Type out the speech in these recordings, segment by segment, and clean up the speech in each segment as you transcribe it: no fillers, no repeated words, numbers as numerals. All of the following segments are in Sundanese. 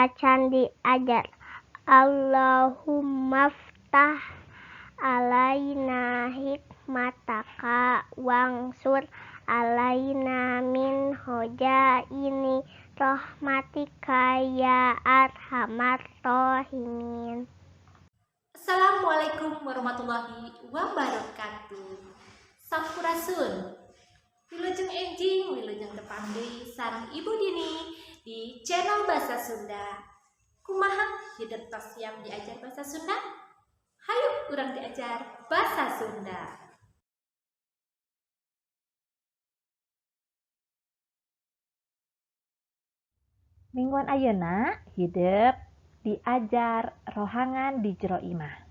Acan diajar. Allahumma ftah alaina hikmataka wangsur alaina min hojaini rahmatika ya arhamar rahimin. Assalamualaikum warahmatullahi wabarakatuh. Sampurasun. Wilujeng enjing, wilujeng tepang deui sareng Ibu Dini di channel Bahasa Sunda. Kumaha hidep tos siap diajar bahasa Sunda? Hayu urang diajar bahasa Sunda. Mingguan ayeuna hidep diajar rohangan di jero imah.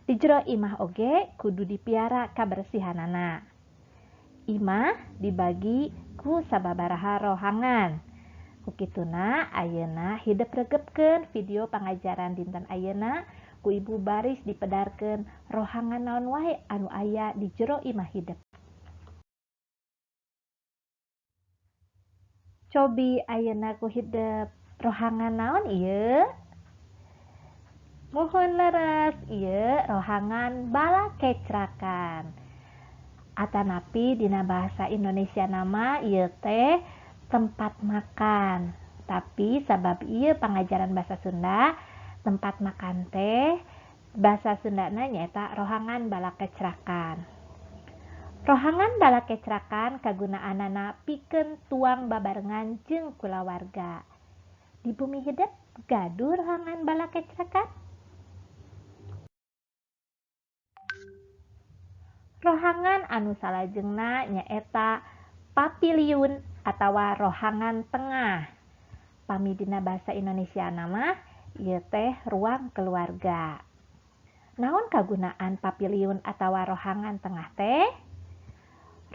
Di jero imah oge kudu dipiara kabersihanana. Imah dibagi ku sababaraha rohangan. Ku kituna ayeuna hidep regepkeun video pangajaran dinten ayeuna ku Ibu baris dipedarkeun rohangan naon wae anu aya di jero imah hidep. Cobi ayeuna ku hidep rohangan naon ieu? Muhun leres, ieu rohangan balakecrakan. Atanapi dina bahasa Indonesia nama ieu teh tempat makan. Tapi sabab ieu pangajaran bahasa Sunda, tempat makan teh bahasa Sundana nyaeta rohangan balakecrakan. Rohangan balakecrakan kagunaanana pikeun tuang babarengan jeung kulawarga. Di bumi hidep gaduh rohangan balakecrakan? Rohangan anu salajengna nyaeta papiliun atawa rohangan tengah. Pami dina bahasa Indonesia nama ieu teh ruang keluarga. Naon kagunaan papiliun atawa rohangan tengah teh?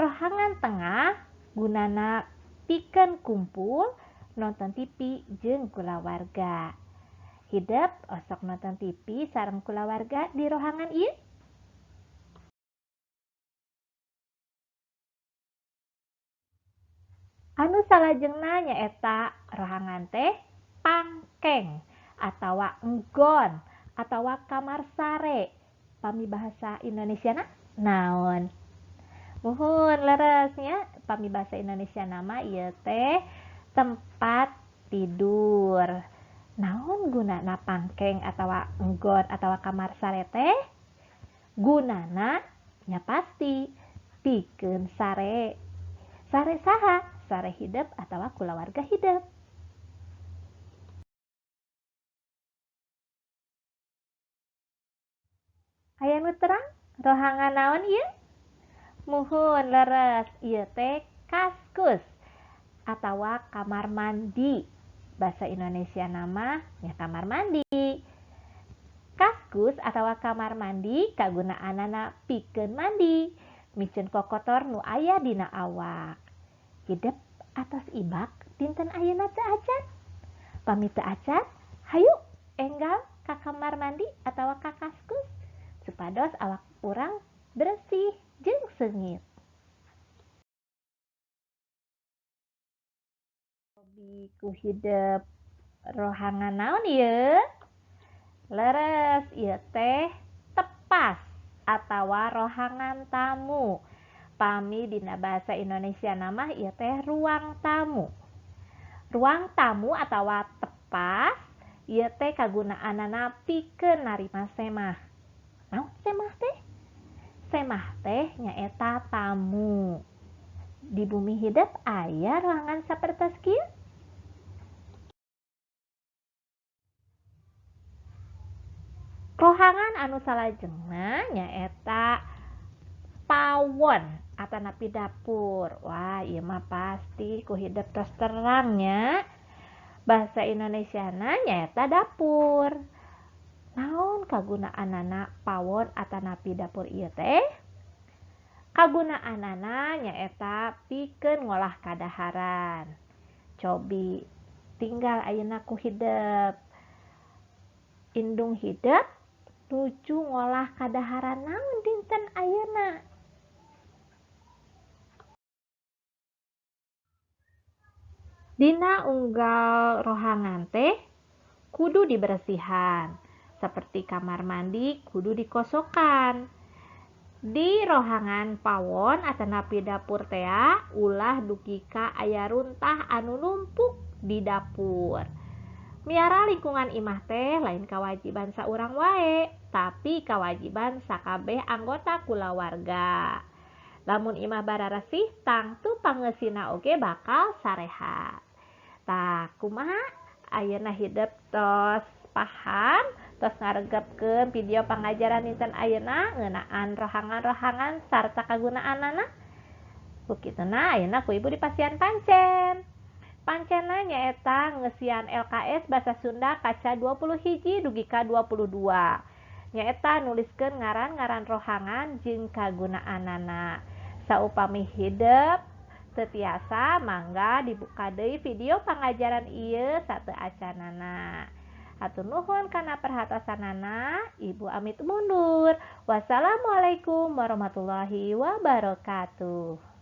Rohangan tengah gunana pikeun kumpul, nonton TV jeung kulawarga. Hidep osok nonton TV sareng kulawarga di rohangan ieu? Anu salajengna nyaeta rohangan teh pangkeng atawa enggon atawa kamar sare. Pami bahasa Indonesiana naon? Muhun leresnya pami bahasa Indonesia nama ieu teh tempat tidur. Naon gunana pangkeng atawa enggon atawa kamar sare teh? Gunana nya pasti pikeun sare. Sare saha? Sare hidep atawa kulawarga hidep. Aya nu terang rohangan naon ieu? Muhun leres, ieu teh kaskus atawa kamar mandi. Bahasa Indonesia nama nya kamar mandi. Kaskus atawa kamar mandi kagunaanana pikeun mandi, miceun kokotor nu aya dina awak. Hidep atas ibak dinten ayeuna teu acan? Pami teu acan, hayu enggal ka kamar mandi atawa ka kaskus supados awak urang bersih jeung seungit. Cobi ku hidep rohangan naon ieu? Leres, ieu teh tepas atawa rohangan tamu. Pami dina bahasa Indonesia nama ieu teh ruang tamu. Ruang tamu atawa tepas ieu teh kagunaanana pikeun narima semah. Naon semah teh? Semah teh nyaeta tamu. Di bumi hidep aya ruangan sapertos kieu? Rohangan anu salajengna nyaeta pawon atanapi dapur. Wah, ieu mah pasti ku hidep tos terangnya. Bahasa Indonesiana nyaeta dapur. Naon kagunaanana pawon atanapi dapur ieu teh? Kagunaanana nyaeta pikeun ngolah kadaharan. Cobi tinggal ayeuna ku hidep. Indung hidep nuju ngolah kadaharan naon dinten ayeuna? Dina unggal rohangan teh kudu diberesihan, seperti kamar mandi kudu dikosokan. Di rohangan pawon atanapi dapur tea ulah dugi ka aya runtah anu numpuk di dapur. Miara lingkungan imah teh lain kawajiban saurang wae, tapi kawajiban sakabeh anggota kulawarga. Lamun imah bararesih, tangtu pangeusina oge bakal sarehat. Tah, kumaha ayeuna hidep tos paham, tos ngaregepkeun video pangajaran dinten ayeuna ngeunaan rohangan-rohangan sarta kagunaanana? Ku kituna ayeuna ku ibu dipasihan pancen. Pancenna nyaeta ngeusian LKS Basa Sunda kaca 21 dugi ka 22. Nyaeta nuliskeun ngaran-ngaran rohangan jeung kagunaanana. Saupami hidep teu tiasa, mangga dibuka deui video pangajaran ieu sateuacanana. Hatur nuhun kana perhatosanana, Ibu amit mundur. Wassalamualaikum warahmatullahi wabarakatuh.